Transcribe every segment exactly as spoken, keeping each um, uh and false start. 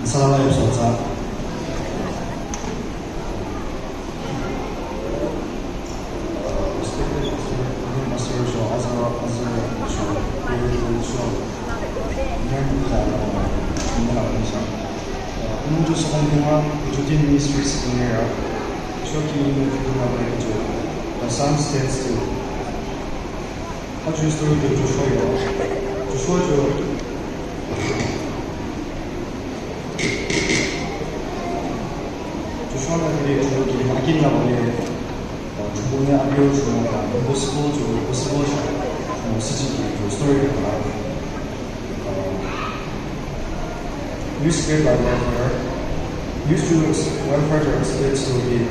Nüsa alala yapsu atsa. Uh, respected pastor, pastor, so, azürü, azürü, so, so, so, nyan, uh, nyan, uh, nyan. Uh, nung ju sokong tingwa, Jutin Ministries tingwa, so, ki, tingwa, uh, the Psalm stands still. Ha ju story ju Joshua yo. Joshua ju, Joshua la kiri ju ki akin la bole, uh, ju bole abiyo ju, uh, impossible ju, impossible ju, uh, siji ki ju story ka la. Uh, Use great by warfare. Use to warfare to exploit story.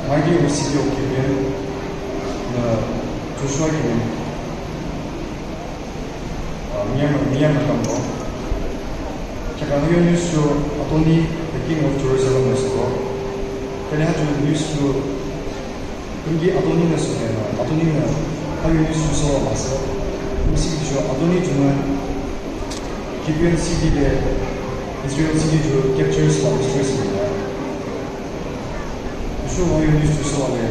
Mighty city of Gibeon, uh, Joshua Gibeon. Uh, Myanmar, Myanmar kambo. Kaka ha yo news to Adoni, the king of Jerusalem, is ko. Kali ha yo news to Kümki Adoni nü sokena, Adoni nü ha yo news ju soa lasü. Kümsi ki ju Adoni junü Gibeon city de Israel city ju capture soa destroy soa. Ju ha yo news ju soa le.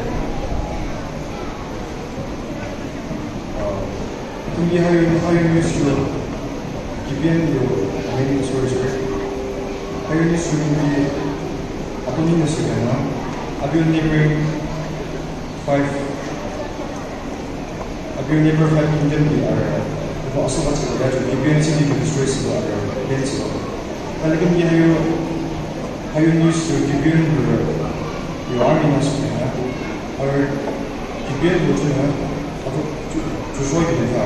Uh, Kümki ha yo, ha yo news yo, Gibeon yo, I mean, sorry, sorry. Ha yo news yo kümki Adoni nü sokena, abiyo neighboring five, abiyo neighbor five kingdom ki arü, ko aso ba chika ya ju Gibeon city ki destroy soa arü, then soa. Kali kümki ha yo, ha yo news yo Gibeon yo, yo army nü sokena, arü Gibeon yo junü, Ato, Ju-, Joshua ki nü ta.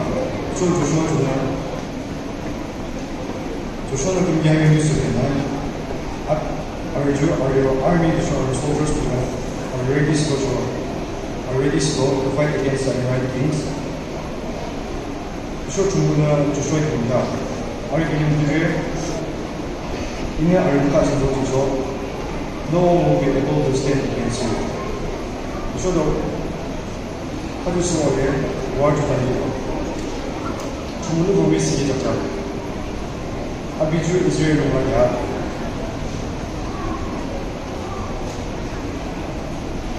So Joshua junü. Joshua nü kümki ha yo news sokena. At, arü ju, arü army, Joshua arü soldiers junü. Arü ready soa ju. Arü ready soa to fight against the Amorite kings. Joshua Thrünpuhnü Joshua ki nü ta. Arü ki nü ta. Inü arü nü ta ju Joshua. No one will be able to stand against you. Joshua to Ha ju soa le, war ju tani. Thrünpuhnü promise ki jajak. Api ju Israel lung la ya.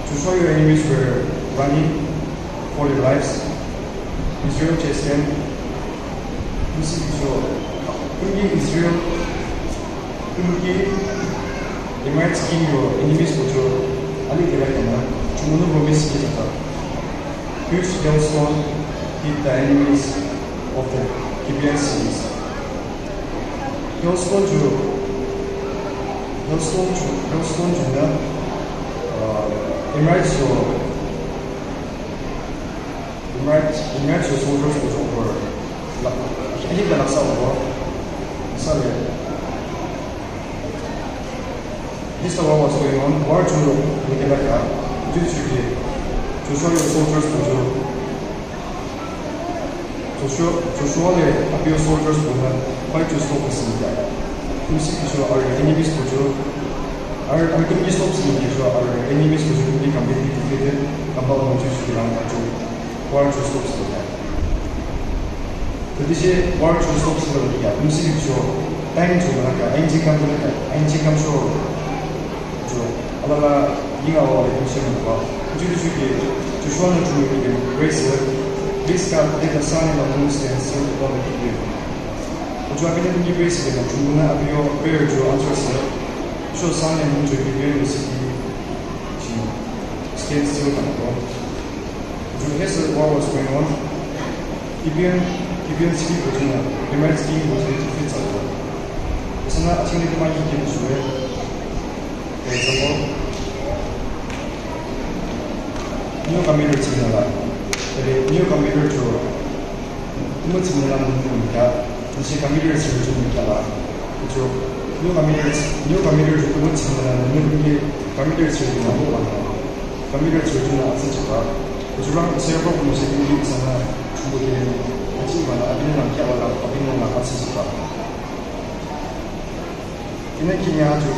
Joshua yo enemies were running for their lives. Israel chased them. Kümsi ki ju, kümki Israel Kümki Amorites king yo enemies ko ju ali kela kena, Thrünpuhnü promise ki jajak. Huge hailstorm hit the enemies of the Gibeon cities. Hailstorm ju, hailstorm ju, hailstorm junü, uh, Amorites yo Amorite, Amorite yo soldiers ko ju over. La, ahi la laksa over. Isa le. This is what was going on. War ju le kela kya. Ju ju ki. Joshua yo soldiers ko ju. Joshua, Joshua le api yo soldiers ko na fight ju stop sing kya. Kümsi ki ju arü enemies ko ju. Arü, arü kümki stop sing ki ju arü enemies ko ju kümki completely defeated. Kambal mo ju ju ki lang ju. War ju stop sing kya. Tütüshe war ju stop sing kya. Kümsi ki ju time ju na kya. Ain ji kam na kya. Ain ji kam sho. Ju alala yinga wa le kümsi na wa. Ju ju ki Joshua na ju ki praise. Please God, let the sun and the moon stand still upon the Gibeon. Ju api na ki praise ki na ju na api yo prayer ju answer sir. Sho sun and moon ju Gibeon city ji stand still kan ko. Ju as the war was going on, Gibeon, Gibeon city ko ju na, Amorite city ko ju defeat sa ko. Isana aching ni kuma ki kim ju e. For example, new commander ching na la. Tale new commander ju, tümü ching na la nung nung kya. Nüshi commander ching ju nung kya la. Ju, new commander, new commander ju tümü ching na la nung nung ki commander ching ju nung nung la. Computer church na atsa chapa. Kujurang server ko mose kini sana chumbo kini. Achi mana abin na kya wala abin na atsa chapa. Ina kini aju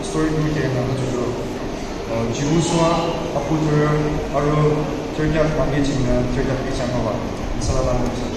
story ko kini na aju jo. Uh, Joshua, Aputur, Aro, Turkey, Mangge China, Turkey, Pichang Hawa. Salam alaikum.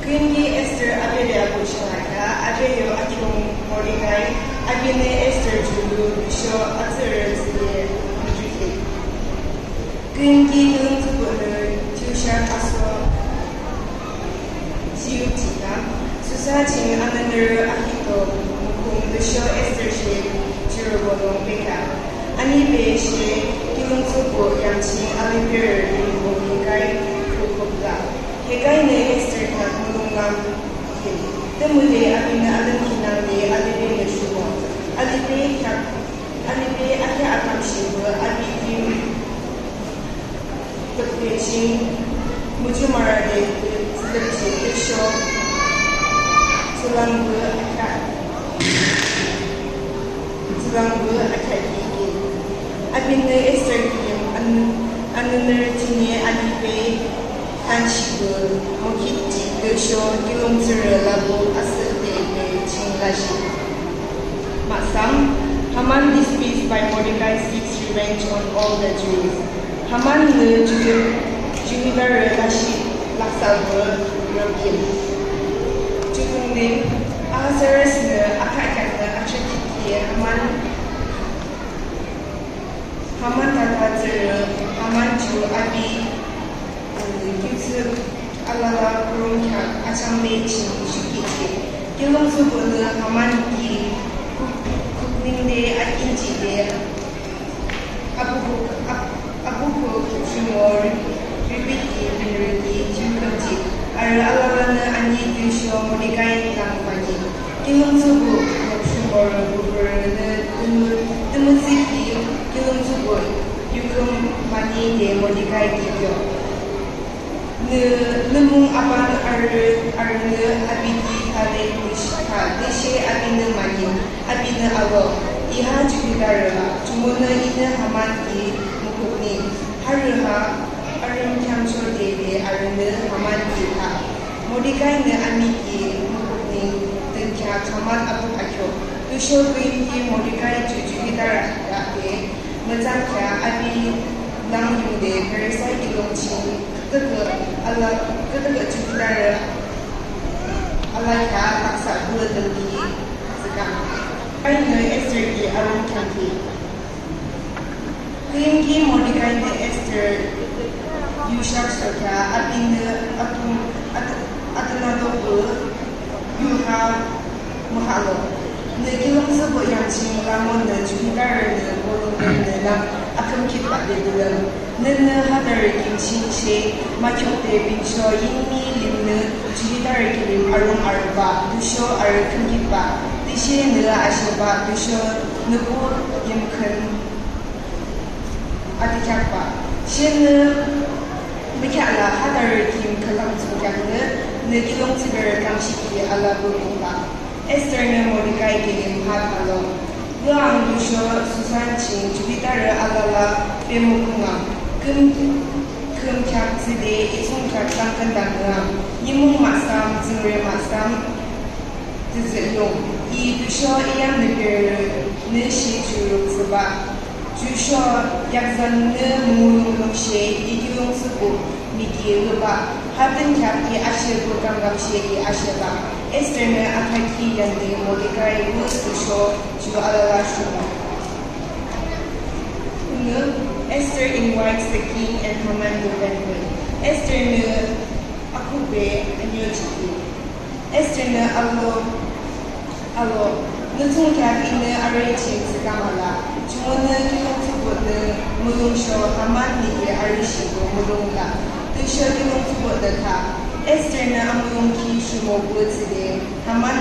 Küyimki Esther api le abuh ching lakheah, api yo akhiung Mordekai, apinü Esther ju lu tüsho atsührü thsüde muzhokhi. Küyimki kiulongthsüpuhnü Shushan aso Jihu jihang, Susa ching anenürü Ahito mukhung tüsho Esther she jurübo lung bekheah. Aniube she kiulongthsüpuh yam ching aliberü limbo Hegai kukhukla. Hegainü Esther kheak mulonglam ki. Tümüde apinü alümkhi nangde alibenü shuhmo. Alibe kheak, alibe akheah akamshihpü api kim tüpde ching mujumarü de tsülepjih tüsho tsülangbü akheah, tsülangbü akheahkhi ki. Apinü Esther kilim an-, anenürü thsüne alibe tanshihpü mokhitkhi tüsho kiulongthsürü labuh asühde le ching lashih. Mahsam, Haman, displeased by Mordecai, seeks revenge on all the Jews. Haman nü Ju-, Jihudarü lashih laksahpü rüpkheam. Ju dunglim, Ahasuerusnü akheah kheaknü atsühkhitkhi Haman, Haman tata tsührü, Haman ju api, uh, kiutsü alala kurungkheak achangbe ching shuhkhitkhi. Kiulongthsüpuhnü Haman ki kuk-, kukningde akinjide, abukhuk, ab-, abukhuk rhimo ri-, ribikhi binrüki thiyukhümjih. Arü alalanü ani tüsho Mordekai lang bani. Kiulongthsüpuh nokshimorü buburünü tümü, tümütsükhi kiulongthsüpuh yukhüm bani de Mordekai kikyo. Nü, nü mung aban arü, arünü api ki thale tüshe, tüshe apinü manin, apinü alo, "I ha Jihudarü ah, jumonü inü Haman ki mukhukni?" Harü ha arüm kheamchoh de le arünü Haman ki tha. Mordekainü amiki mukhukni dünkheak Haman abuh akheahkyo. Tüsho küyimki Mordekai ju Jihudarü ah de mütsan kheak api lang yungde Peresai kiulong ching küdükhüh ala, küdükhüh Jihudarü alakheah laksahpü dünkhi thsükang. Mordekai nü Esther ki arüm kheamkhi. Küyimki Mordekai nü Esther yu shaksokhea, apinü atum, at-, atunadopü yu ha mühalo. Nü kiulongthsüpuh yam ching lamonü Jihudarünü bolungnü nü lang akümkhitbah de dülüm. Nünü hadarü kim ching she makhiukde bincho yinmi limnü Jihudarü kilim arung arübah, tüsho arü khümkhitbah, tüshe nü ashebah, tüsho nübuh yimkhün atikheakbah. Shenü mükheahlah hadarü kim khülang thsungkheaknü, nü kiulongthsüberü kamshihkhi alapü mukbah. Esther nü Mordekai kilim ha thalo. Lüang tüsho Susan ching Jihudarü alala bemukhungang. Khüm, khümkheak thsüde itsungkheak tangkendang ngüang. Nimung mahsam, tsüngre mahsam, tüzü yung. I tüsho I yam nüberü nü shi juruk thsübah. Jusho yakzan nü mümulong lungshe I kiulongthsüpuh miki lübah. Hadünkheak I ashepü kamkapshe I ashebah. Esther nü athakhi yande Mordekai wü tüsho ju alala shuhmo. Nü, Esther invites the king and Haman to banquet. Esther nü akukbe anyo jihkhi. Esther nü alo, alo, nü thsungkheak inü arü ching thsüka müla. Jumonü kiulongthsüpuhnü mulong sho Haman miki arüshihpü mulong la. Tüsho kiulongthsüpuhnü tha. Esther nü amulongkhi shimo pü thsüde Haman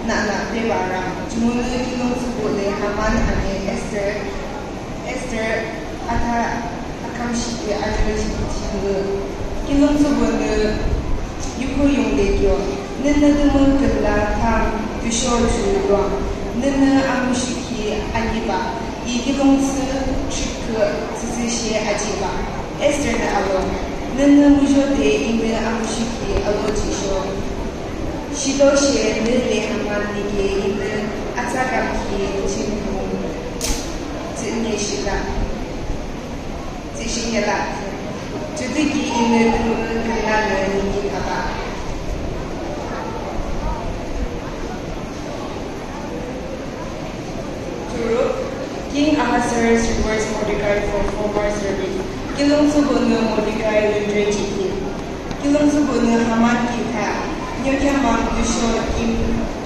nana bebah rang. Jumonü kiulongthsüpuh le Haman ane Esther Esther atha akamshihkhi arü ching ching ngü. Kiulongthsüpuhnü yukhuyungde kyo. Nünü tümü künla thang tüsho ju luang. Nünü amüshuhkhi alibah. I kiulongthsü shikhi tsütsüshe ajibah. Esther nü alo. Nünü muzhode inü amüshuhkhi alo jisho. Shitoshe nü le Haman miki inü atsakapkhi chingpung. Tsünye shila. Tsüshinye la. Judüki inü tümü künla nü niki kaba. Esther rewards Mordecai for former service. Kiulongthsüpuhnü Mordecai lün tre jihkhi. Kiulongthsüpuhnü Haman ki tha, nyo kheahmang tüsho khim,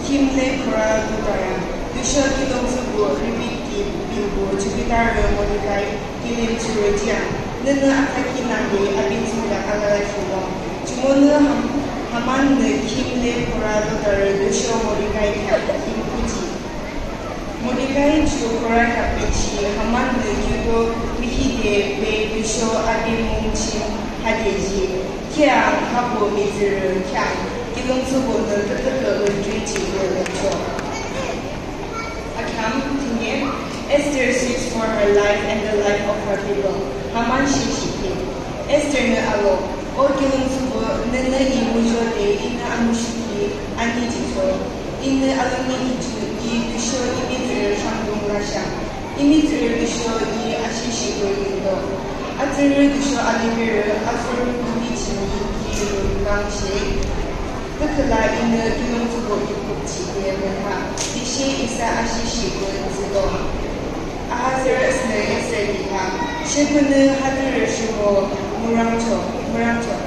khim le khora ludarü. Tüsho kiulongthsüpuh Repeat ki binbuh Jihudarü Mordecai kilim churo jihang. Nünü athakhi nangde api thsungkheak alala khiwang. Jumonü Ham-, Haman-nü khim le khora ludarü tüsho Mordecai kheak khim kuji. Mordecai ju khora kheak bichi Haman-nü kiuto mihide be tüsho api mung ching hade ji. Kheahang habo mihtsürü kheahang kiulongthsüpuhnü tütükhüh lündri ji lücho. Akheam thüne, Esther seeks for her life and the life of her people. Haman sheshihkhi. Esther-nü alo, O kiulongthsüpuh, nünü I muzhode inü amuzhokhi ani jihchoh. Inü alomi ki ju I tüsho I mihtsürü rhangdung lashang. I mihtsürü tüsho I asheshihpü yungdo. Atsührü tüsho aliberü azürü kuhi ching I ki yungdo langshe. Tükhüla inü kiulongthsüpuh ki kukchide mütha, tüshe isa asheshihpü tsüdo. Ahasuerus-nü Esther ki tha, Shepünü hadürü rhimo mürangchoh, mürangchoh.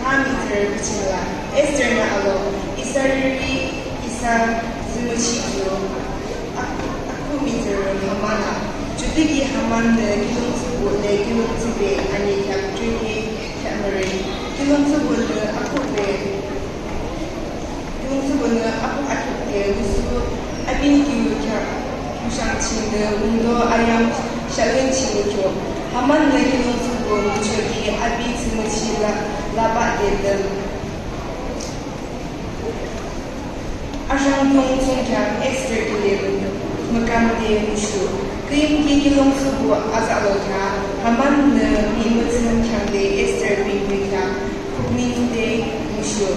Ha mihtsürü küchingla, Esther-nü alo, isa riri, isa zümüchi ju, ak-, akhuh mihtsürü Haman-a. Judüki Haman-nü kiulongthsüpuh le kiulongthsübe ani kheak trükhi kheahmüre. Kiulongthsüpuhnü akhuhbe, kiulongthsüpuhnü akhuh akhukde lusu api kiu kheak kushang chingnü wungdo ayam shalün ching kyo. Haman-nü kiulongthsüpuh nguchoki api zümüchi la, labah de lüm. Arhangdung thsungkheak Esther kilim mükangde mushu. Küyimki kiulongthsüpuh azahlo kheak, Haman-nü mihmüthsüm khiungde Esther binbukheak khukningde mushu.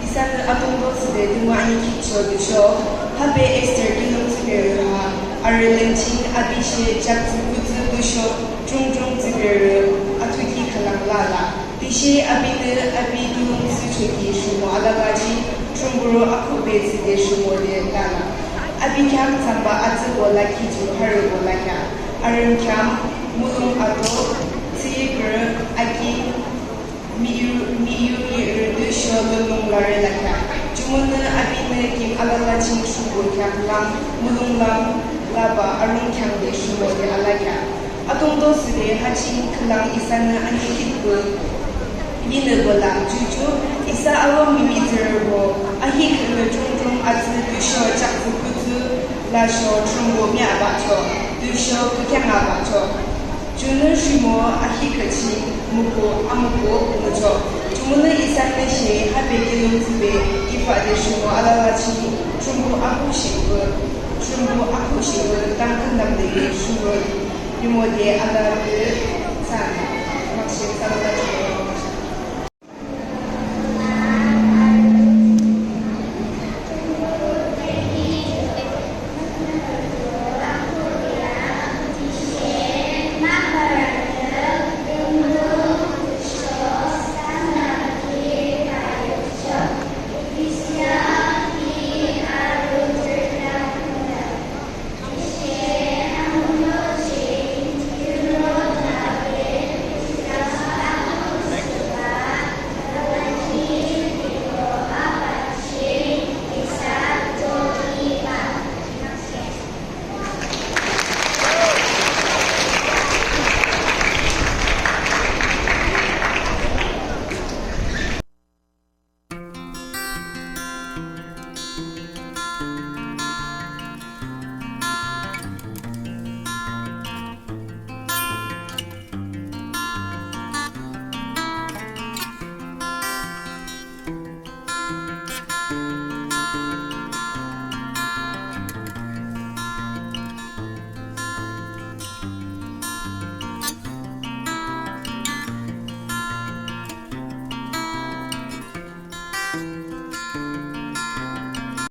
Isanü atungdo thsüde tümü anikhitchoh tüsho, habe Esther kiulongthsüberü ha arü lün ching api she jaktsü kutsü tüsho jungdung thsüberü athukhi khülang lala. Tüshe apinü api kiulongthsüchoki rhimo alala ching Thrünpuh akhuhbe thsüde rhimode lala. Api kheak thsambah atsübo lakhi ju harübo lakheah. Arüm kheam, mulong ato, tsüyikhürü, akin, miyu, miyu yirü tüsho lunung larü lakheah. Jumonü apinü kim alala ching Thrünpuh kheak lang, mulong lang, labah arung khiungde rhimode alakheah. Atungdo thsüde ha ching khülang isanü anikhitpü yinübo lang juju, isa alomi mihtsürübo ahihkhühnü jungdung atsü tüsho jaktsü kutsü lasho Thrünpuh miabahchoh, tüsho kükheangabahchoh. Junü rhimo ahihkhüh ching muku amuku ngüchoh. Jumonü isanü she habe kiulongthsübe iphade rhimo alala ching Thrünpuh akhuhshihpü, Thrünpuh akhuhshihpü tamkhüntamnüde rhimo, rhimode alapü thsang. Makshe thsang la rhimo